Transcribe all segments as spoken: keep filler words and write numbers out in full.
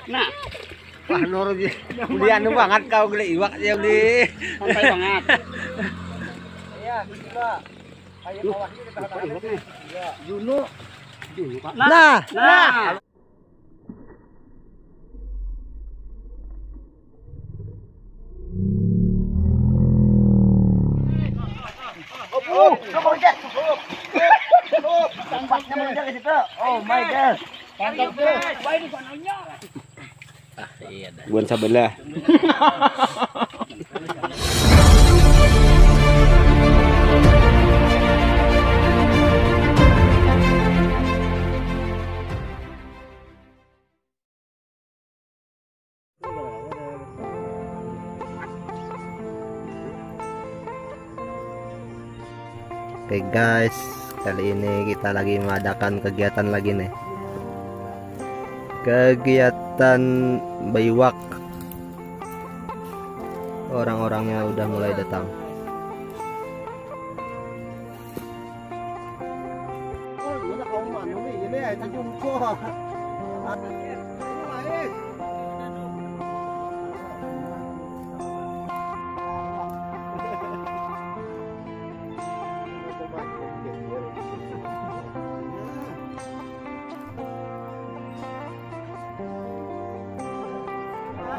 Nah, wah, Nur, Bli. Bli, anu banget kau, gila iwak aja, Bli. Santai banget. Iya, gitu lah. Ayo, bawahnya kita tahan. Juno. Juno, Pak. Nah, nah. Oh, oh, oh, oh, oh. Tempatnya mengejar ke situ. Oh my God. Tangkap tuh. Buan sabelah. Oke guys, kali ini kita lagi mengadakan kegiatan lagi nih. Kegiatan baiwak. Orang-orangnya udah mulai datang.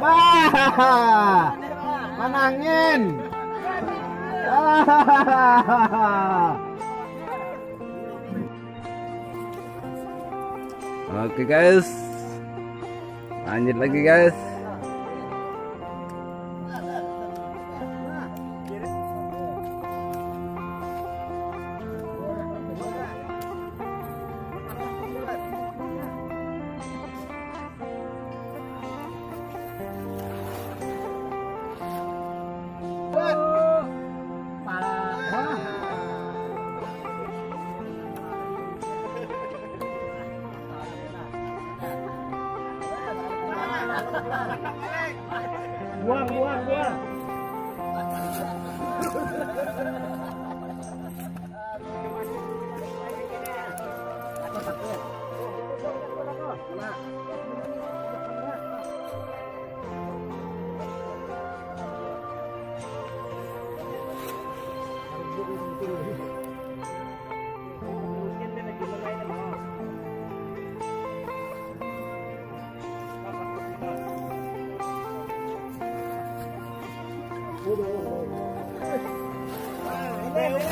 Bah, manangin. Oke guys, lanjut lagi guys. Buang, buang, buang.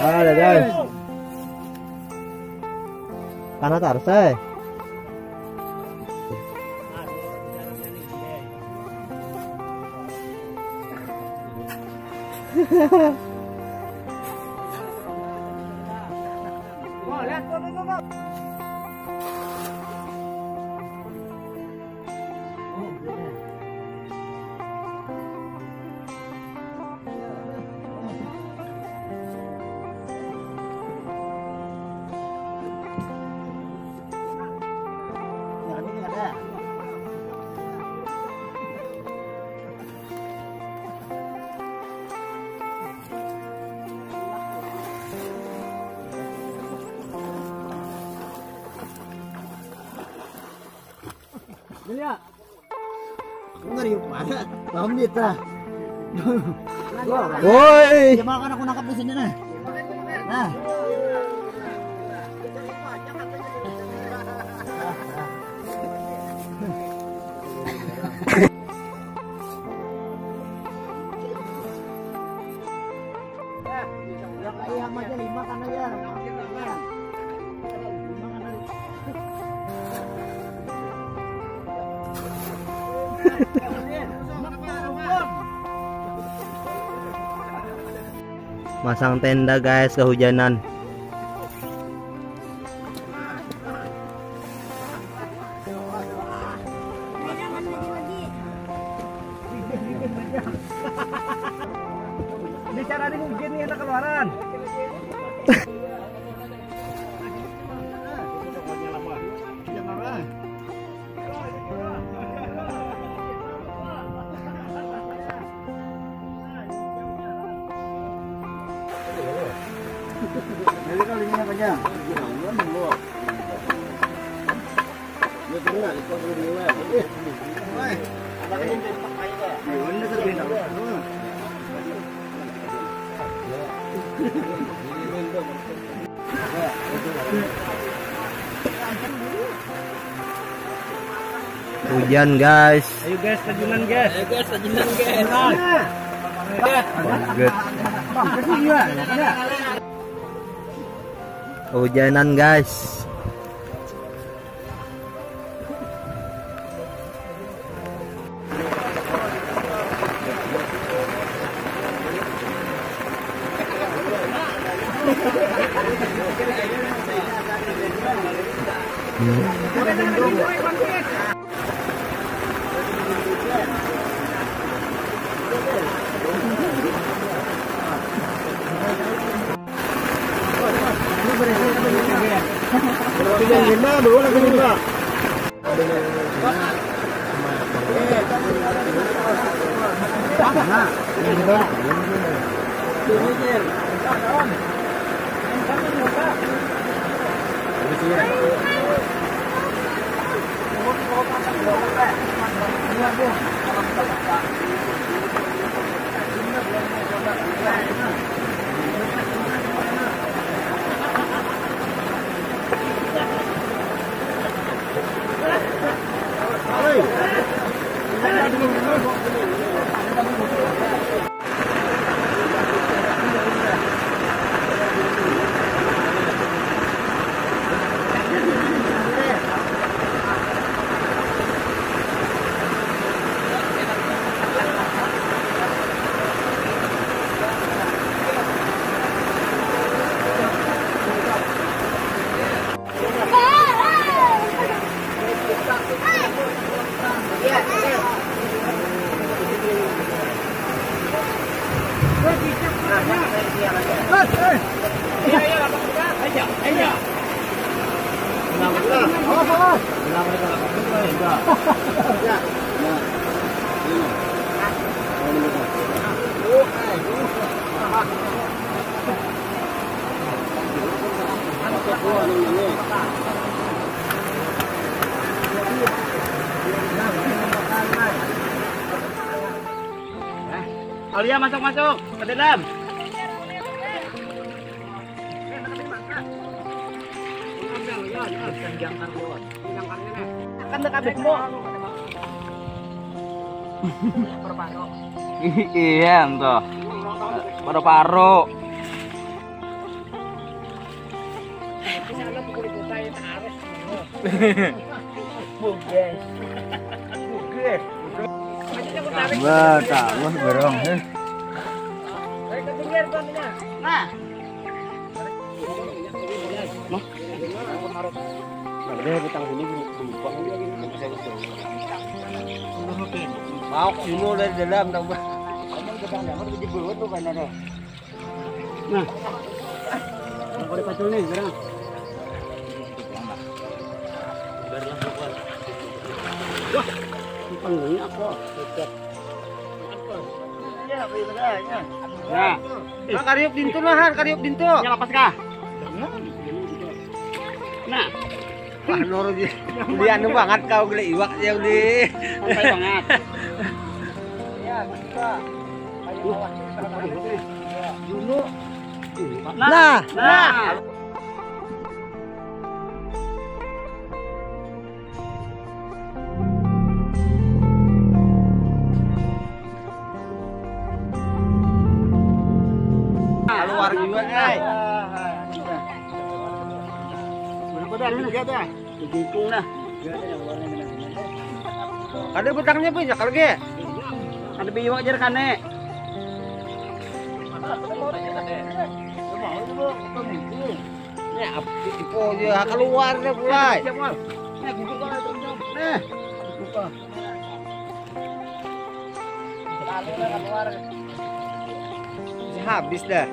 Ada guys. Karena tarsai. Ngeri apa? Paham dia tah. Woi. Coba kan aku nangkap di sini nah. Nah. Masang tenda guys, kehujanan. Ini cara di mungkin nih, enak keluaran. Jadi kalau ini apa aja? Hujan, guys. Ayo, guys, tajunan, guys. Ayo, guys, tajunan, guys. Good. Hujanan, guys. Lima, dua, lagi lima. Alia, masuk, masuk ke dalam. Akan dekabit mu. Iya, entah. Paru-paru. Buges. Buges. Wah, tahu berong, eh. Nah. Ada butang sini, lupa. Mau dulu dari dalam, tahu. Kamu butang dalam, di bawah tuh kan ada. Nah. Kalau dipacul nih, sekarang. Wah, ini panggungnya apa? Nah. Nah, kariup dintu nah, Han, kariup dintu. Ya, lapas kah? Nah. Wah, Nur, Uli, anu bangat kau, gila iwak ya, Uli. Santai bangat. Ya, bisa. Nah, nah. Keluar juga, eh. Udah pada ada juga dah. Jingkung dah. Ada butangnya banyak lagi. Ada biwak jar kane. Ya, apa tipu aja keluar deh mulai. Siap, Wal. Nah, gugur kau, nah. Buka. Habis dah.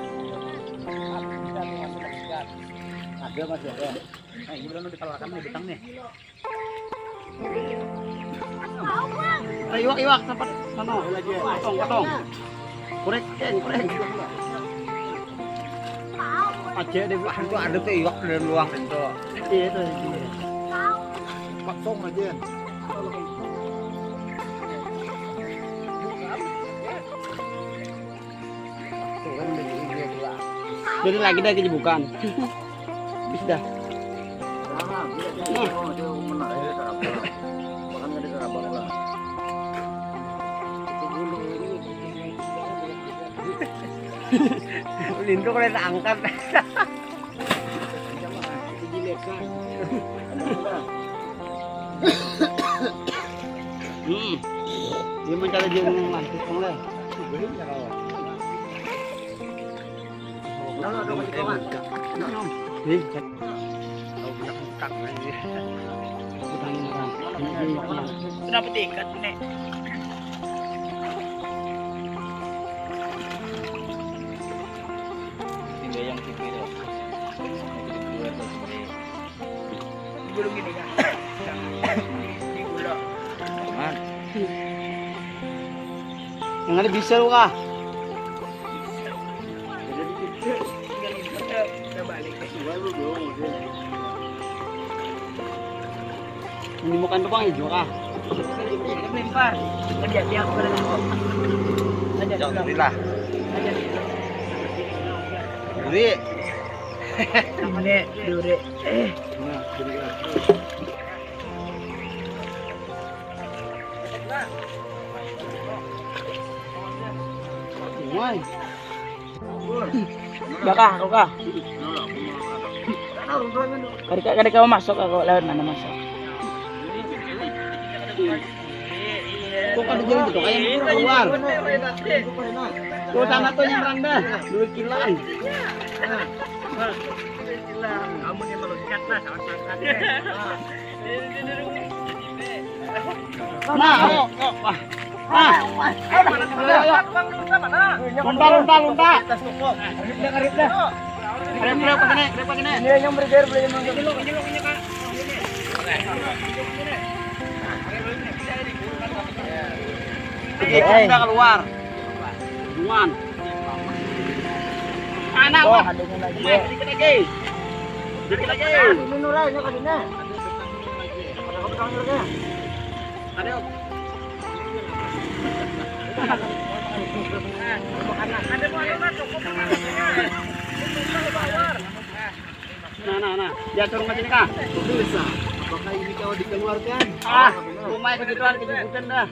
Ada masih ada. Nah, ini belum ditawarkan nih bintang nih. Nah, iwak, iwak, sampai sana. Potong, potong. Kurek, Ken, kurek. Aja deh, Bu. Wah, itu ada tuh iwak dalam luang itu. Iya, itu, iya. Langsung aja. Jadi lagi dah kejebukan. Bis dah. Lintu kena angkat. Hmm. Dia mencari dia dengan mantis kong lah. Kenapa tingkat nih? Tinggal yang kiri. Belum ini kan. Yang di gula. Yang ada bisa lu kah? Ini bukan tukang hijau kah? Lempar. Dia dia aku pada nangkep. Ada. Alhamdulillah. Ada. Duri. Ini duri. Eh. Woi. Udah kah, aku kah? Kadika, kadika mau masuk aku lewat mana masuk? Kok kada jalan gitu? Kayak keluar. Tuh sana tuh yang rendah, dua kilan. Kamu nih meluncat lah, sama-sama. Nah, ayo, ayo, wah. Nah, ayo, ayo, ayo. Unta, unta, unta. Rep, rep, pakai nih, rep, pakai nih. Ini yang bergerak, boleh yang nonton. Ini lo, ini lo, ini, Kak. Ini. Ini keluar. Duan. Anak, oh, wah. Adanya lagi. Nah, dikit lagi. Dikit lagi. Ini Nura, ini kadina. Ada kamu tangan Nura. Ada. Ada mau, ada mau, cukup. Nah, nah, nah. Diatur rumah sini kah? Pemirsa, apakah ini kau dikeluarkan? Ah, rumah itu gituan kejubutan dah.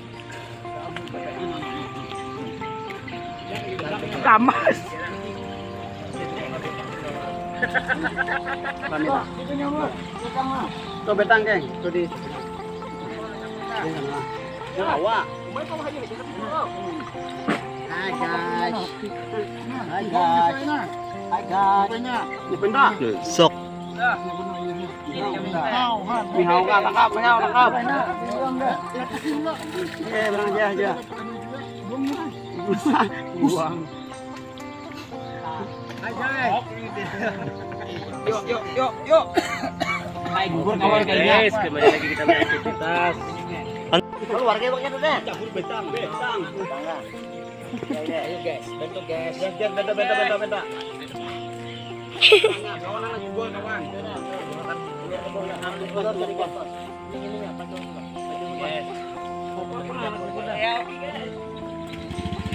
Lamas. Tuh betang, Keng. Tuh di. Jawa. Hai guys. Hai guys. Hai guys. Sok. Mihau ka, tangkap, mihau, tangkap. Eh, barang aja, aja. Buang. Yuk, yuk, yuk, yuk. Hai, gugur kawan kalinya. Guys, kembali lagi kita beraktivitas. Keluarga bang tuh deh. Cabut betang, betang. Ayo guys, bantu guys. Guys, guys, bantu, bantu, bantu, bantu. Kawan anak gua, kawan. Yes.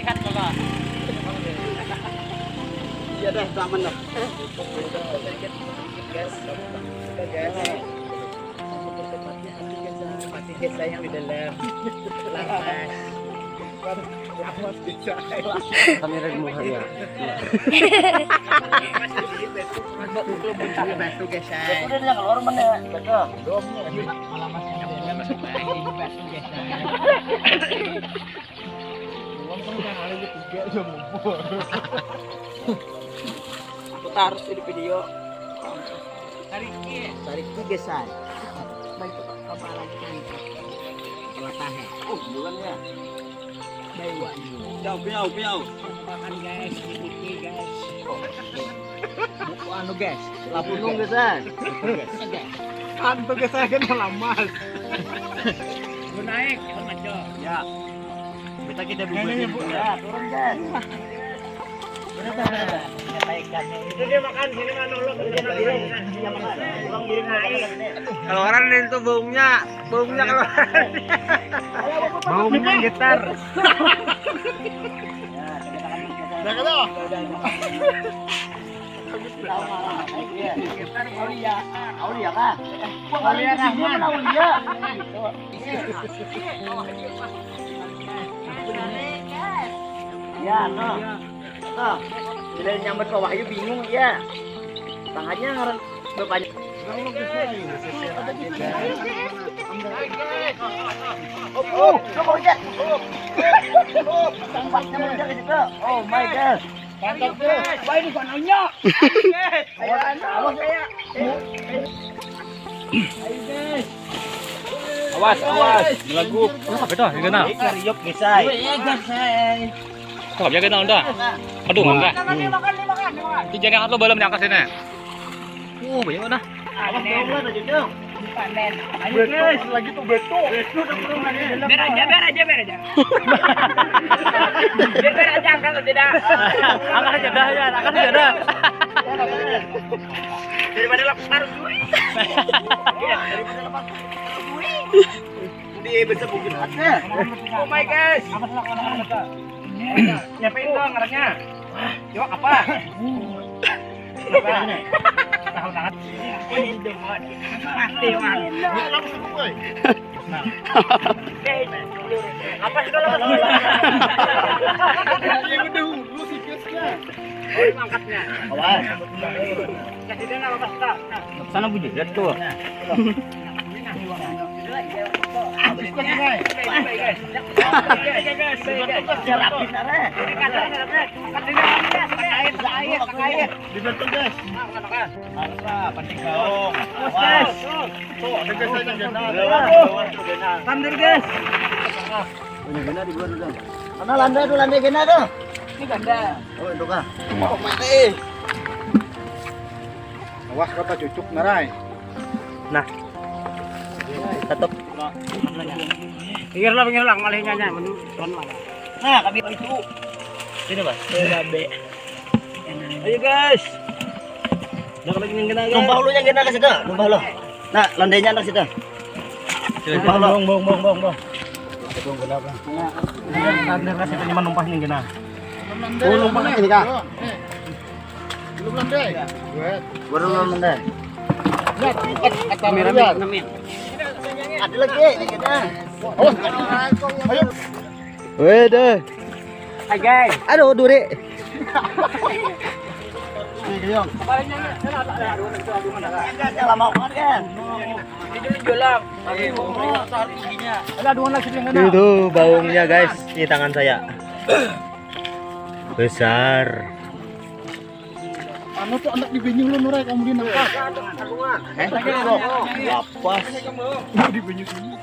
Lihat coba. Iya dah, aman dah. Guys, guys. Mati guys, sayang di dalam. Lamas. Kamera di muka ya. Batu guys, saya. Udah dia keluar mana? Betul. Malah masih ada yang masuk lagi. Batu guys, saya. Pulang kan udah hari ketiga aja ngumpul. Aku taruh di video. Tarik ki. Tarik ki gesan. Baik kepala kita nih. Kepala tahe. Oh, bulan ya. Baik, Wan. Piau, piau, piau. Makan guys, di T V guys. Buku anu guys, lapunung gesan. Kan tuh gesan kan lamas. Lu naik, jangan maju. Ya. Kita kita bubur. Ya, turun guys. Itu dia makan, sini mah nolok. Dia makan. Dia makan. Tolong diri makan. Keluaran itu baunya, baunya keluaran. Baunya getar. Nah, kalau. Getar Aulia, Aulia kah? Gua kali Aulia di sini Rahman. Mana Aulia? Ya, no. Nah, bila nyambat ke Wahyu bingung ya. Tangannya ngaran bapaknya. Oh, oh, tempatnya meluncur ke situ. Oh my God. Mantap tuh. Wah, ini bukan nanya. Ayo, ayo, awas ya. Ayo, guys. Awas, awas, belagu. Apa itu? Yang kena? Ini kariuk, guys, ay. Weh, gas, ay. Kok bisa kena udah? Aduh, enggak. Makan, makan, makan, makan. Ini jangan lo belum nyangkas ini. Oh, banyak dah. Awas dong lah, tadi dong. Panen. Ayo, guys, lagi tuh betul. Betul, betul, betul. Biar aja, biar aja, biar aja. Biar, biar aja, angkat aja dah. Angkat aja dah, ya, angkat aja dah. Daripada lapar. Daripada lapar. Di besar bukit ada. Oh my gosh. Siapa itu ngarannya? Iwak apa? Tahu banget. Mati, Wan. Langsung, woi. Apa itu, apa itu? Iya, udah, lu sikisnya. Oh, angkatnya. Awas. Kasih dia, apa, Pak? Nah. Sana bunyi, lihat tuh. Dibantu, guys. Harus lah, penting gaung. Awas. Tuh, ada guys, ada guys. Tandur, guys. Ini gena di luar udah. Mana landai tuh, landai gena tuh. Ini ganda. Oh, itu kah? Oh, mana? Awas kata cucuk narai. Nah. Tetep. Pinggir lah, pinggir lah, malihnya nya. Nah, kami itu. Sini, Mas. Ini babe. Ayo, guys. Dah kalau yang kena, guys. Numpah lu yang kena ke situ, numpah lu. Nah, landainya anak situ. Numpah lu. Bong, bong, bong, bong, bong. Ada bong kenapa? Nah, landai ke situ, nyaman numpah yang kena. Oh, numpah ini kah? Belum landai. Baru belum landai. Kameramen, kameramen. Ada lagi ini kita. Oh. Ayo. Weh deh. Hai guys. Aduh, duri. Nih, Geyong. Lama banget kan? Ini dulu jualan. Ada dua lagi di mana? Itu baungnya guys, di tangan saya. Besar. Anu tuh anak di binyu lu nurai kamu di nangka. Eh, lapas. Di binyu sini.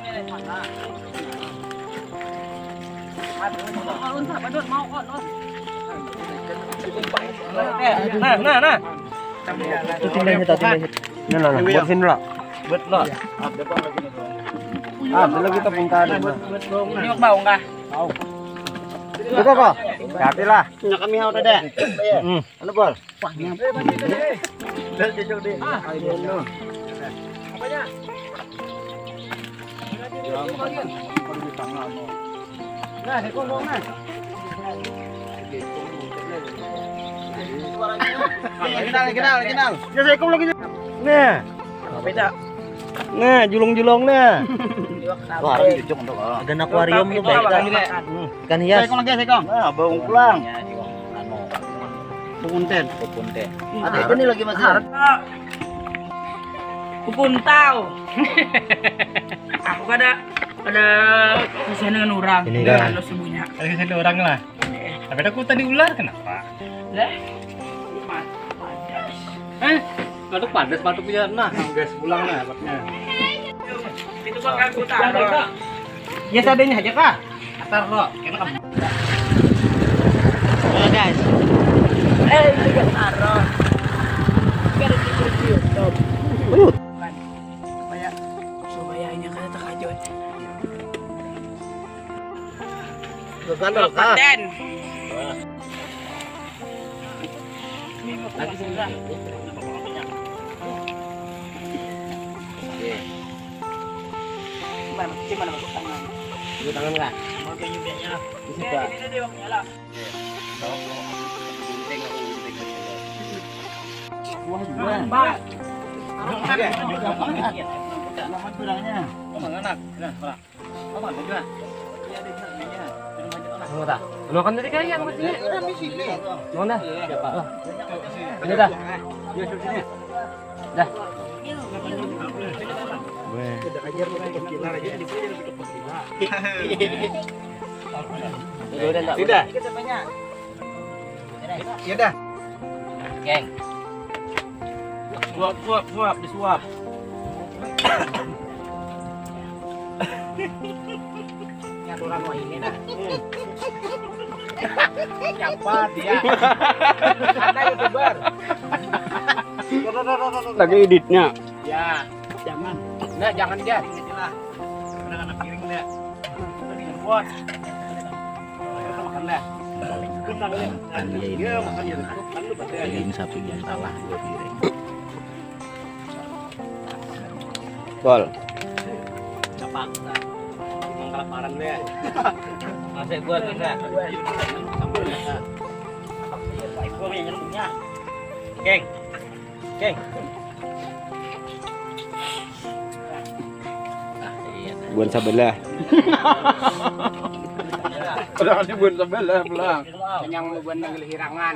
Nah, nah, nah. Itu tinggal ini, tinggal ini. Ini lah, lah, buat sini lah. Buat lo. Ah, ada lagi tepung tadi. Ini mau bau enggak? Tahu. Itu kok. Hati lah. Punya kami hau tadi. Hmm. Anu, Bol. Wah, nyampe. Dah, cocok deh. Ah, iya, iya. Apanya? Nah, sekong, nah. Original, original, original. Ya, sekong lagi. Nah. Beda. Nah, julung-julung nah. Wah, ini cocok untuk, oh. Ada akuarium tuh, baik. Hmm. Ikan hias. Sekong lagi, sekong. Nah, bawang pulang. Anu, pupunten. Pupunten. Ada ini lagi, Mas. Pupuntau. Aku kada ada urusan dengan orang. Ini kan. Kalau semuanya. Ada urusan dengan orang lah. Tapi aku tadi ular, kenapa? Lah, padas. Eh, batuk padas, batuk dia. Nah, gas pulang nah, batuknya. Itu bakal ku taruh. Ya, seadanya aja kah? Atar lo, kena kamu. Halo guys. Eh, itu gak taruh. Gak ada di YouTube. Bukan. Supaya, supaya hanya kata terkajut. Gagal, Kak. Kapten. Lagi sini lah. Oke. Mana, di mana masuk tangan? Di tangan kah? Mau kayak nyubeknya. Di situ. Ini dia waktunya lah. Oke. Gunting, aku gunting. Wah, juga. Mbak. Selamat kurangnya. Oh, mana? Nah, mana? Mana tadi kalian maksudnya? Mana? Ini dah. Dah. Weh. Udah, udah, enggak. Sudah. Ya udah. Geng. Suap, suap, suap, disuap. Ini aturan wah ini nah. Siapa dia? Ada YouTuber. Lagi editnya. Ya, jangan. Nah, jangan dia. Inilah. Udah kena piring deh. Buat. Makan dah. Makan dia ini. Iya, makan dia. Kan lu pasti ada. Daging sapi yang kalah dua piring. Pol. Gampang. Emang kelaparan deh. Masih buat bisa. Sampai bisa. Baik gua yang nyentuhnya. Geng. Geng. Buan sebelah. Udah ada buan sebelah pulang. Yang buan nagel hirangan.